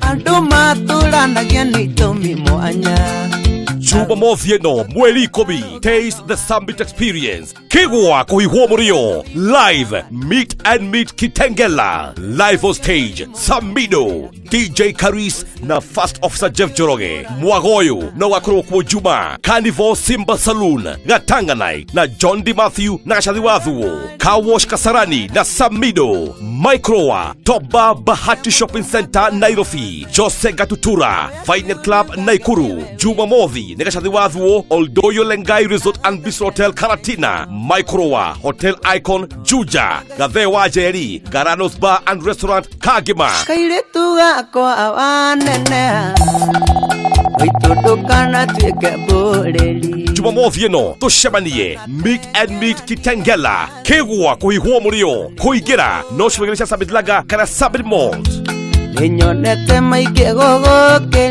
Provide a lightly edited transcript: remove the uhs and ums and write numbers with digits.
Andũ matũranagia nĩ itũmi mwanya. Jumamothi ĩno mweri 10, Taste the Summit Experience, Kigwa kũhihwo mũrĩo live, Meet and Meet Kitengela live on stage, Samido, DJ Karis na First Officer Jeff Njoroge. Mwago ũyũ no gakorwo kuo Juma Carnival Simba Saloon Gatanganai na John D Matthew na Gacathi wa Thuo, Car Wash Kasarani na Samido, Microwa Toba Bahati Shopping Center Nairobi, Jose Gatutura Vineyard Club Naikuru. Jumamothi nĩ Gacathi wa Thuo, Oldoyo Lengai Resort and Bistro Hotel Karatina, Microwa Hotel Icon Juja, Gathee wa Njeri Garanos Bar and Restaurant Kagima. Kairĩtu gakwa wanene witũ ndũkanatuĩke mbũrĩri. Jumamothi ĩno tũcemanie Meet and Meet Kitengela, Kĩgwa kũhihwo mũrĩo. Kũingĩra no ciũgĩrĩ cia Summit Lager kana Summit Malt. Nĩnyonete maingĩ gũgũkĩra.